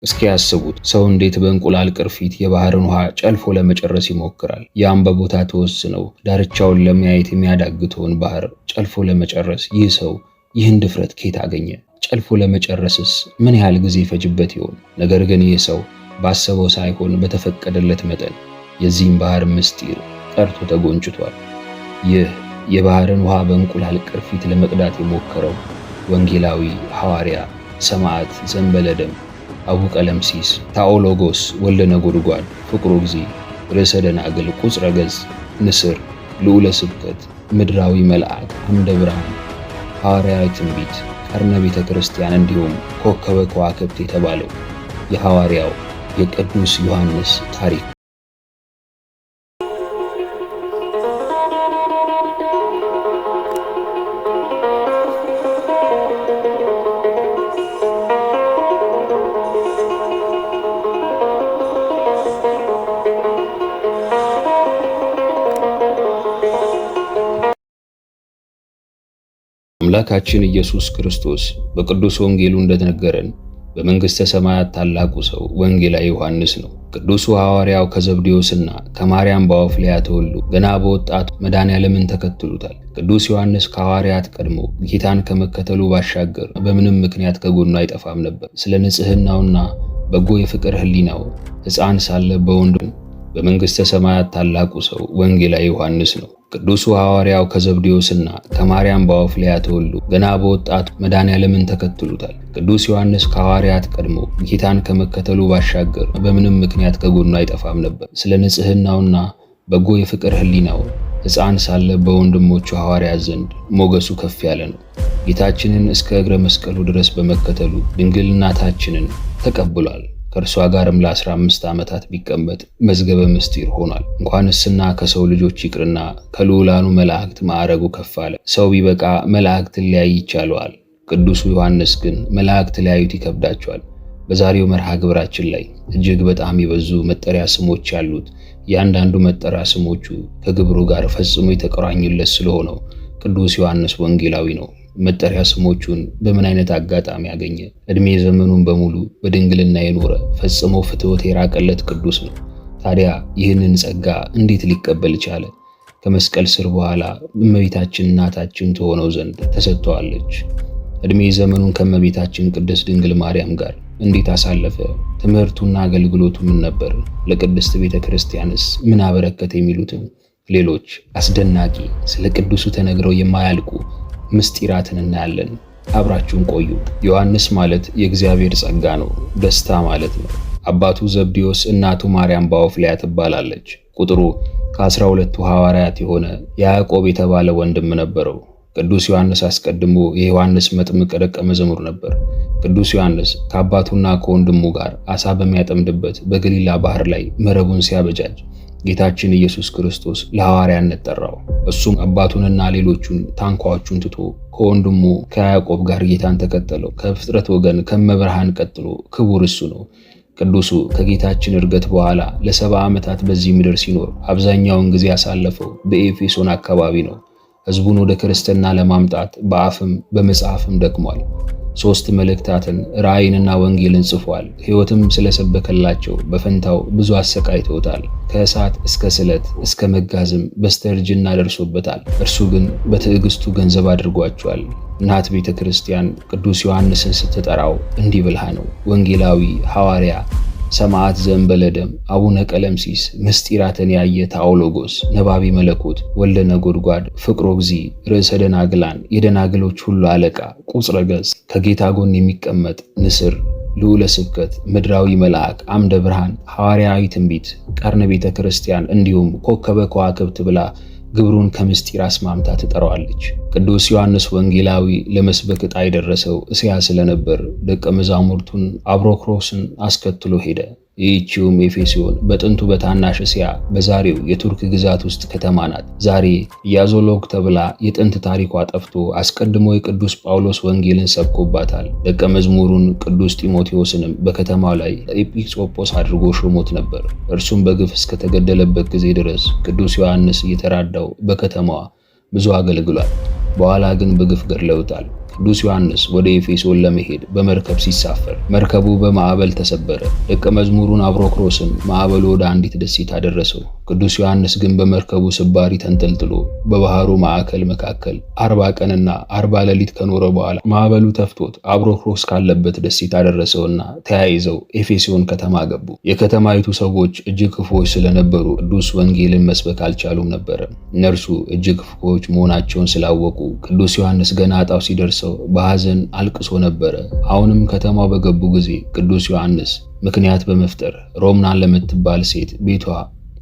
እስኪ ያስቡት፣ ሰው እንዴት በእንቁላል ቅርፊት የባህርን ውሃ ጨልፎ ለመጨረስ ይሞክራል? ያም በቦታ ተወስነው ዳርቻውን ለማየት የሚያዳግተውን ባህር ጨልፎ ለመጨረስ ይህ ሰው ይህን ድፍረት ከየት አገኘ? ጨልፎ ለመጨረስስ ምን ያህል ጊዜ ይፈጅበት ይሆን? ነገር ግን ይህ ሰው ባሰበው ሳይሆን በተፈቀደለት መጠን የዚህም ባህር ምስጢር ጠርቶ ተጎንጭቷል። ይህ የባህርን ውሃ በእንቁላል ቅርፊት ለመቅዳት የሞከረው ወንጌላዊ ሐዋርያ ሰማዕት ዘእንበለ ደም አቡ ቀለምሲስ ታኦሎጎስ ወልደ ነጎድጓድ ፍቅሩ ጊዜ ርዕሰ ደናግል ቁጽረ ገጽ ንስር ልዑለ ስብከት ምድራዊ መልአክ አምደ ብርሃን ሐዋርያዊ ትንቢት ቀርነ ቤተ ክርስቲያን እንዲሁም ኮከበ ከዋክብት የተባለው የሐዋርያው የቅዱስ ዮሐንስ ታሪክ። አምላካችን ኢየሱስ ክርስቶስ በቅዱስ ወንጌሉ እንደተነገረን በመንግሥተ ሰማያት ታላቁ ሰው ወንጌላዊ ዮሐንስ ነው። ቅዱሱ ሐዋርያው ከዘብዴዎስና ከማርያም ባወፍልያ ተወልዶ ገና በወጣቱ መድኃኔዓለምን ተከትሎታል። ቅዱስ ዮሐንስ ከሐዋርያት ቀድሞ ጌታን ከመከተሉ ባሻገር በምንም ምክንያት ከጎኑ አይጠፋም ነበር። ስለ ንጽሕናውና በጎ የፍቅር ሕሊናው ሕፃን ሳለ በወንዱ በመንግሥተ ሰማያት ታላቁ ሰው ወንጌላዊ ዮሐንስ ነው። ቅዱሱ ሐዋርያው ከዘብዴዎስና ከማርያም ባወፍልያ ተወልዶ ገና በወጣቱ መድኃኔዓለምን ተከትሎታል። ቅዱስ ዮሐንስ ከሐዋርያት ቀድሞ ጌታን ከመከተሉ ባሻገር በምንም ምክንያት ከጎኑ አይጠፋም ነበር። ስለ ንጽሕናውና በጎ የፍቅር ሕሊናው ሕፃን ሳለ በወንድሞቹ ሐዋርያት ዘንድ ሞገሱ ከፍ ያለ ነው። ጌታችንን እስከ እግረ መስቀሉ ድረስ በመከተሉ ድንግል እናታችንን ተቀብሏል። ከእርሷ ጋርም ለ15 ዓመታት ቢቀመጥ መዝገበ ምስጢር ሆኗል። እንኳንስና ከሰው ልጆች ይቅርና ከልዑላኑ መላእክት ማዕረጉ ከፍ አለ። ሰው ቢበቃ መላእክትን ሊያይ ይቻለዋል። ቅዱሱ ዮሐንስ ግን መላእክት ሊያዩት ይከብዳቸዋል። በዛሬው መርሃ ግብራችን ላይ እጅግ በጣም የበዙ መጠሪያ ስሞች ያሉት እያንዳንዱ መጠሪያ ስሞቹ ከግብሩ ጋር ፈጽሞ የተቆራኙለት ስለሆነው ቅዱስ ዮሐንስ ወንጌላዊ ነው። መጠሪያ ስሞቹን በምን አይነት አጋጣሚ ያገኘ? ዕድሜ ዘመኑን በሙሉ በድንግልና የኖረ ፈጽሞ ፍትወት የራቀለት ቅዱስ ነው። ታዲያ ይህንን ጸጋ እንዴት ሊቀበል ቻለ? ከመስቀል ስር በኋላ እመቤታችን እናታችን ትሆነው ዘንድ ተሰጥተዋለች። ዕድሜ ዘመኑን ከእመቤታችን ቅድስት ድንግል ማርያም ጋር እንዴት አሳለፈ? ትምህርቱና አገልግሎቱ ምን ነበር? ለቅድስት ቤተ ክርስቲያንስ ምን አበረከተ? የሚሉትን ሌሎች አስደናቂ ስለ ቅዱሱ ተነግረው የማያልቁ ምስጢራትን እናያለን። አብራችሁን ቆዩ። ዮሐንስ ማለት የእግዚአብሔር ጸጋ ነው፣ ደስታ ማለት ነው። አባቱ ዘብዴዎስ፣ እናቱ ማርያም ባወፍልያ ትባላለች። ቁጥሩ ከ12ቱ ሐዋርያት የሆነ ያዕቆብ የተባለ ወንድም ነበረው። ቅዱስ ዮሐንስ አስቀድሞ የዮሐንስ መጥምቅ ደቀ መዝሙር ነበር። ቅዱስ ዮሐንስ ከአባቱና ከወንድሙ ጋር አሳ በሚያጠምድበት በገሊላ ባህር ላይ መረቡን ሲያበጃጅ ጌታችን ኢየሱስ ክርስቶስ ለሐዋርያነት ጠራው። እሱም አባቱንና ሌሎቹን ታንኳዎቹን ትቶ ከወንድሙ ከያዕቆብ ጋር ጌታን ተከተለው። ከፍጥረት ወገን ከመብርሃን ቀጥሎ ክቡር እሱ ነው። ቅዱሱ ከጌታችን እርገት በኋላ ለ70 ዓመታት በዚህ ምድር ሲኖር አብዛኛውን ጊዜ ያሳለፈው በኤፌሶን አካባቢ ነው። ሕዝቡን ወደ ክርስትና ለማምጣት በአፍም በመጽሐፍም ደክሟል። 3 መልእክታትን ራእይንና ወንጌልን ጽፏል። ሕይወትም ስለሰበከላቸው በፈንታው ብዙ አሰቃይተውታል። ከእሳት እስከ ስለት እስከ መጋዝም በስተእርጅና ደርሶበታል። እርሱ ግን በትዕግስቱ ገንዘብ አድርጓቸዋል። እናት ቤተ ክርስቲያን ቅዱስ ዮሐንስን ስትጠራው እንዲህ ብልሃ ነው። ወንጌላዊ ሐዋርያ ሰማዕት ዘእንበለ ደም አቡነ ቀለምሲስ ምስጢራትን ያየ ታኦሎጎስ ነባቢ መለኮት ወልደ ነጎድጓድ ፍቅሮ እግዚ ርዕሰ ደናግላን የደናግሎች ሁሉ አለቃ ቁጽረ ገጽ ከጌታ ጎን የሚቀመጥ ንስር ልዑለ ስብከት ምድራዊ መልአክ አምደ ብርሃን ሐዋርያዊ ትንቢት ቀርነ ቤተ ክርስቲያን እንዲሁም ኮከበ ከዋክብት ብላ ግብሩን ከምስጢር አስማምታ ትጠራዋለች። ቅዱስ ዮሐንስ ወንጌላዊ ለመስበክ ዕጣ የደረሰው እስያ ስለነበር ደቀ መዛሙርቱን አብሮክሮስን አስከትሎ ሄደ። ይህቺውም ኤፌሶን በጥንቱ በታናሽ እስያ በዛሬው የቱርክ ግዛት ውስጥ ከተማ ናት። ዛሬ ያዞሎግ ተብላ የጥንት ታሪኳ ጠፍቶ አስቀድሞ የቅዱስ ጳውሎስ ወንጌልን ሰብኮባታል። ደቀ መዝሙሩን ቅዱስ ጢሞቴዎስንም በከተማው ላይ ኤጲስቆጶስ አድርጎ ሾሞት ነበር። እርሱም በግፍ እስከተገደለበት ጊዜ ድረስ ቅዱስ ዮሐንስ እየተራዳው በከተማዋ ብዙ አገልግሏል። በኋላ ግን በግፍ ገድለውታል። ቅዱስ ዮሐንስ ወደ ኤፌሶን ለመሄድ በመርከብ ሲሳፈር መርከቡ በማዕበል ተሰበረ። ደቀ መዝሙሩን አብሮክሮስን ማዕበሉ ወደ አንዲት ደሴት አደረሰው። ቅዱስ ዮሐንስ ግን በመርከቡ ስባሪ ተንጠልጥሎ በባህሩ ማዕከል መካከል 40 ቀንና 40 ሌሊት ከኖረ በኋላ ማዕበሉ ተፍቶት አብሮክሮስ ካለበት ደሴት አደረሰውና ተያይዘው ኤፌሶን ከተማ ገቡ። የከተማይቱ ሰዎች እጅግ ክፉዎች ስለነበሩ ቅዱስ ወንጌልን መስበክ አልቻሉም ነበረ። እነርሱ እጅግ ክፉዎች መሆናቸውን ስላወቁ ቅዱስ ዮሐንስ ገና ዕጣው ሲደርሰው በሐዘን አልቅሶ ነበረ። አሁንም ከተማው በገቡ ጊዜ ቅዱስ ዮሐንስ ምክንያት በመፍጠር ሮምናን ለምትባል ሴት ቤቷ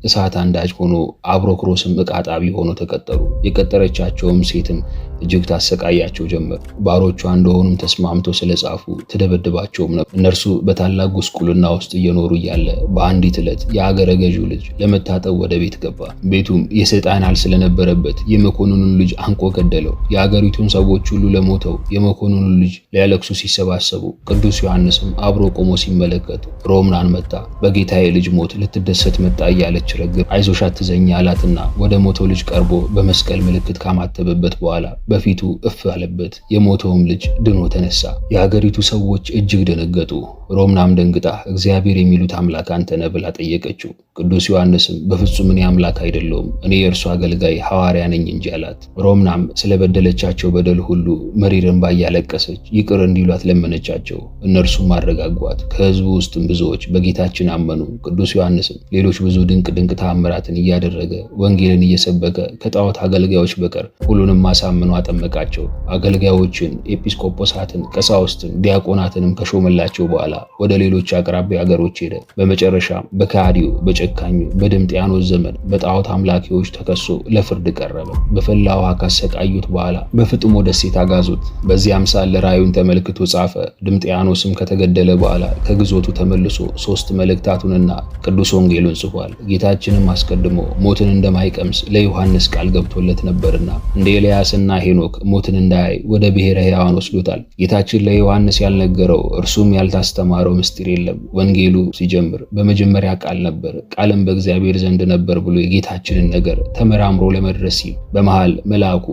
እሳት አንዳጅ ሆኖ አብሮክሮስም ዕቃ ጣቢ ሆኖ ተቀጠሩ። የቀጠረቻቸውም ሴትም እጅግ ታሰቃያቸው ጀመር። ባሮቿ እንደሆኑም ተስማምተው ስለጻፉ ትደበድባቸውም ነበር። እነርሱ በታላቅ ጉስቁልና ውስጥ እየኖሩ እያለ በአንዲት ዕለት የአገረ ገዢው ልጅ ለመታጠብ ወደ ቤት ገባ። ቤቱም የሰይጣን ኃይል ስለነበረበት የመኮንኑን ልጅ አንቆ ገደለው። የአገሪቱን ሰዎች ሁሉ ለሞተው የመኮንኑ ልጅ ሊያለቅሱ ሲሰባሰቡ ቅዱስ ዮሐንስም አብሮ ቆሞ ሲመለከት ሮምናን መጣ። በጌታዬ ልጅ ሞት ልትደሰት መጣ እያለች ረግብ አይዞሽ አትዘኝ አላትና ወደ ሞተው ልጅ ቀርቦ በመስቀል ምልክት ካማተበበት በኋላ በፊቱ እፍ አለበት። የሞተውም ልጅ ድኖ ተነሳ። የሀገሪቱ ሰዎች እጅግ ደነገጡ። ሮምናም ደንግጣ እግዚአብሔር የሚሉት አምላክ አንተ ነህ ብላ ጠየቀችው። ቅዱስ ዮሐንስም በፍጹም እኔ አምላክ አይደለሁም፣ እኔ የእርሱ አገልጋይ ሐዋርያ ነኝ እንጂ አላት። ሮምናም ስለበደለቻቸው በደል ሁሉ መሪር እንባ እያለቀሰች ይቅር እንዲሏት ለመነቻቸው። እነርሱም አረጋጓት። ከሕዝቡ ውስጥም ብዙዎች በጌታችን አመኑ። ቅዱስ ዮሐንስም ሌሎች ብዙ ድንቅ ድንቅ ተአምራትን እያደረገ ወንጌልን እየሰበከ ከጣዖት አገልጋዮች በቀር ሁሉንም አሳምኖ አጠመቃቸው። አገልጋዮችን፣ ኤጲስቆጶሳትን፣ ቀሳውስትን፣ ዲያቆናትንም ከሾመላቸው በኋላ ወደ ሌሎች አቅራቢያ አገሮች ሄደ። በመጨረሻም በከሃዲው በጨካኙ በድምጥያኖስ ዘመን በጣዖት አምላኪዎች ተከሶ ለፍርድ ቀረበ። በፈላ ውሃ ካሰቃዩት በኋላ በፍጥሞ ደሴት አጋዙት። በዚያም ሳለ ራእዩን ተመልክቶ ጻፈ። ድምጥያኖስም ከተገደለ በኋላ ከግዞቱ ተመልሶ 3 መልእክታቱንና ቅዱስ ወንጌሉን ጽፏል። ጌታችንም አስቀድሞ ሞትን እንደማይቀምስ ለዮሐንስ ቃል ገብቶለት ነበርና እንደ ኤልያስና ሄኖክ ሞትን እንዳያይ ወደ ብሔረ ሕያዋን ወስዶታል። ጌታችን ለዮሐንስ ያልነገረው እርሱም ያልታስተማረው ምስጢር የለም። ወንጌሉ ሲጀምር በመጀመሪያ ቃል ነበር፣ ቃልም በእግዚአብሔር ዘንድ ነበር ብሎ የጌታችንን ነገር ተመራምሮ ለመድረስ ሲል በመሃል መልአኩ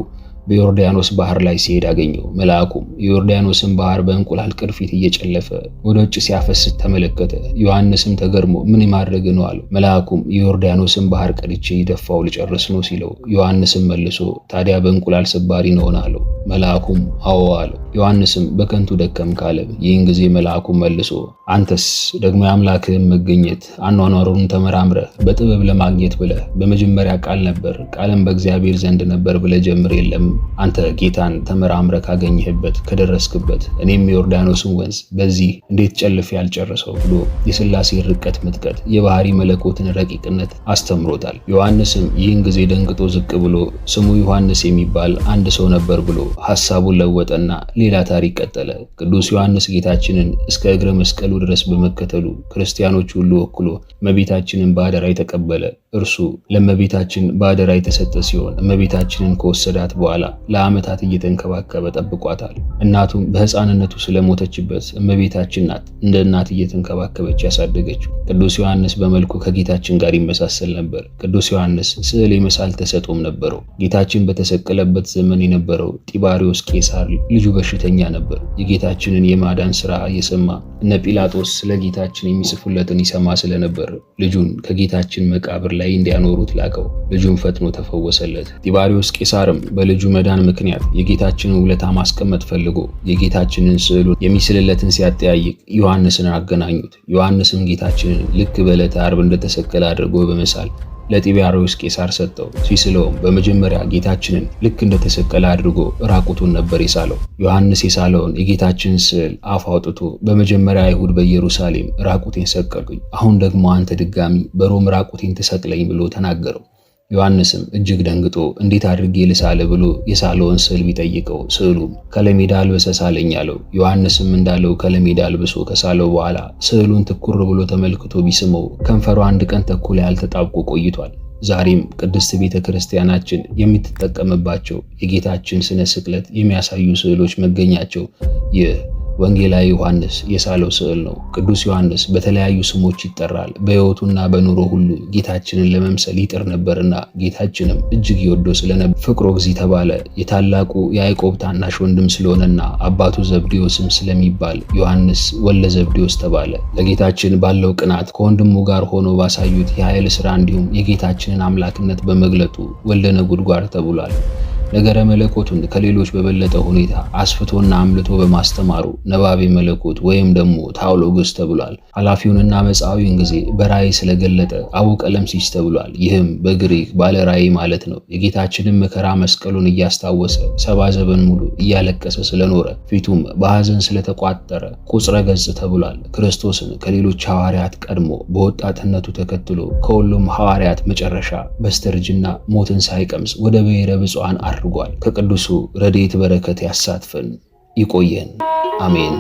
በዮርዳኖስ ባህር ላይ ሲሄድ አገኘው። መልአኩም የዮርዳኖስን ባህር በእንቁላል ቅርፊት እየጨለፈ ወደ ውጭ ሲያፈስ ተመለከተ። ዮሐንስም ተገርሞ ምን ማድረግ ነው አለው። መልአኩም የዮርዳኖስን ባህር ቀድቼ ደፋው ልጨርስ ነው ሲለው፣ ዮሐንስም መልሶ ታዲያ በእንቁላል ስባሪ ነውን አለው። መልአኩም አዎ አለው። ዮሐንስም በከንቱ ደከም ካለ። ይህን ጊዜ መልአኩም መልሶ አንተስ ደግሞ የአምላክህን መገኘት አኗኗሩን ተመራምረህ በጥበብ ለማግኘት ብለህ በመጀመሪያ ቃል ነበር፣ ቃልም በእግዚአብሔር ዘንድ ነበር ብለህ ጀምር የለም አንተ ጌታን ተመራምረህ ካገኘህበት ከደረስክበት እኔም የዮርዳኖስን ወንዝ በዚህ እንዴት ጨልፌ ያልጨርሰው ብሎ የሥላሴ ርቀት ምጥቀት የባህሪ መለኮትን ረቂቅነት አስተምሮታል። ዮሐንስም ይህን ጊዜ ደንግጦ ዝቅ ብሎ ስሙ ዮሐንስ የሚባል አንድ ሰው ነበር ብሎ ሐሳቡን ለወጠና ሌላ ታሪክ ቀጠለ። ቅዱስ ዮሐንስ ጌታችንን እስከ እግረ መስቀሉ ድረስ በመከተሉ ክርስቲያኖች ሁሉ ወክሎ እመቤታችንን በአደራ የተቀበለ እርሱ ለእመቤታችን በአደራ የተሰጠ ሲሆን እመቤታችንን ከወሰዳት በኋላ ለዓመታት እየተንከባከበ ጠብቋታል። እናቱም በሕፃንነቱ ስለሞተችበት እመቤታችን ናት እንደ እናት እየተንከባከበች ያሳደገችው። ቅዱስ ዮሐንስ በመልኩ ከጌታችን ጋር ይመሳሰል ነበር። ቅዱስ ዮሐንስ ስዕል የመሳል ተሰጥኦም ነበረው። ጌታችን በተሰቀለበት ዘመን የነበረው ጢባሪዎስ ቄሳር ልጁ በሽተኛ ነበር። የጌታችንን የማዳን ሥራ እየሰማ እነ ጲላጦስ ስለ ጌታችን የሚጽፉለትን ይሰማ ስለነበር ልጁን ከጌታችን መቃብር ላይ እንዲያኖሩት ላከው። ልጁን ፈጥኖ ተፈወሰለት። ጢባሪዎስ ቄሳርም በልጁ መዳን ምክንያት የጌታችንን ውለታ ማስቀመጥ ፈልጎ የጌታችንን ስዕሉን የሚስልለትን ሲያጠያይቅ ዮሐንስን አገናኙት። ዮሐንስም ጌታችንን ልክ በዕለተ ዓርብ እንደተሰቀለ አድርጎ በመሳል ለጢባሪዎስ ቄሳር ሰጠው። ሲስለውም በመጀመሪያ ጌታችንን ልክ እንደተሰቀለ አድርጎ ራቁቱን ነበር የሳለው። ዮሐንስ የሳለውን የጌታችን ስዕል አፍ አውጥቶ በመጀመሪያ አይሁድ በኢየሩሳሌም ራቁቴን ሰቀሉኝ፣ አሁን ደግሞ አንተ ድጋሚ በሮም ራቁቴን ትሰቅለኝ ብሎ ተናገረው። ዮሐንስም እጅግ ደንግጦ እንዴት አድርጌ ልሳለ ብሎ የሳለውን ስዕል ቢጠይቀው ስዕሉም ከለሜዳ አልብሰ ሳለኝ አለው። ዮሐንስም እንዳለው ከለሜዳ አልብሶ ከሳለው በኋላ ስዕሉን ትኩር ብሎ ተመልክቶ ቢስመው ከንፈሩ 1 ቀን ተኩል ያህል ተጣብቆ ቆይቷል። ዛሬም ቅድስት ቤተ ክርስቲያናችን የምትጠቀምባቸው የጌታችን ስነ ስቅለት የሚያሳዩ ስዕሎች መገኛቸው ይህ ወንጌላዊ ዮሐንስ የሳለው ስዕል ነው። ቅዱስ ዮሐንስ በተለያዩ ስሞች ይጠራል። በሕይወቱና በኑሮ ሁሉ ጌታችንን ለመምሰል ይጥር ነበርና ጌታችንም እጅግ ይወደው ስለነበር ፍቅሮ እግዚእ ተባለ። የታላቁ የያዕቆብ ታናሽ ወንድም ስለሆነና አባቱ ዘብዴዎስም ስለሚባል ዮሐንስ ወልደ ዘብዴዎስ ተባለ። ለጌታችን ባለው ቅናት ከወንድሙ ጋር ሆኖ ባሳዩት የኃይል ሥራ እንዲሁም የጌታችንን አምላክነት በመግለጡ ወልደ ነጎድጓድ ተብሏል። ነገረ መለኮቱን ከሌሎች በበለጠ ሁኔታ አስፍቶና አምልቶ በማስተማሩ ነባቤ መለኮት ወይም ደግሞ ታኦሎጎስ ተብሏል። ኃላፊውንና መጻዊውን ጊዜ በራእይ ስለገለጠ አቡ ቀለምሲስ ተብሏል። ይህም በግሪክ ባለ ራእይ ማለት ነው። የጌታችንን መከራ መስቀሉን እያስታወሰ 70 ዘመን ሙሉ እያለቀሰ ስለኖረ ፊቱም በሐዘን ስለተቋጠረ ቁጽረ ገጽ ተብሏል። ክርስቶስን ከሌሎች ሐዋርያት ቀድሞ በወጣትነቱ ተከትሎ ከሁሉም ሐዋርያት መጨረሻ በስተርጅና ሞትን ሳይቀምስ ወደ ብሔረ ብፁዓን አድርጓል። ከቅዱሱ ረድኤት በረከት ያሳትፈን፣ ይቆየን። አሜን።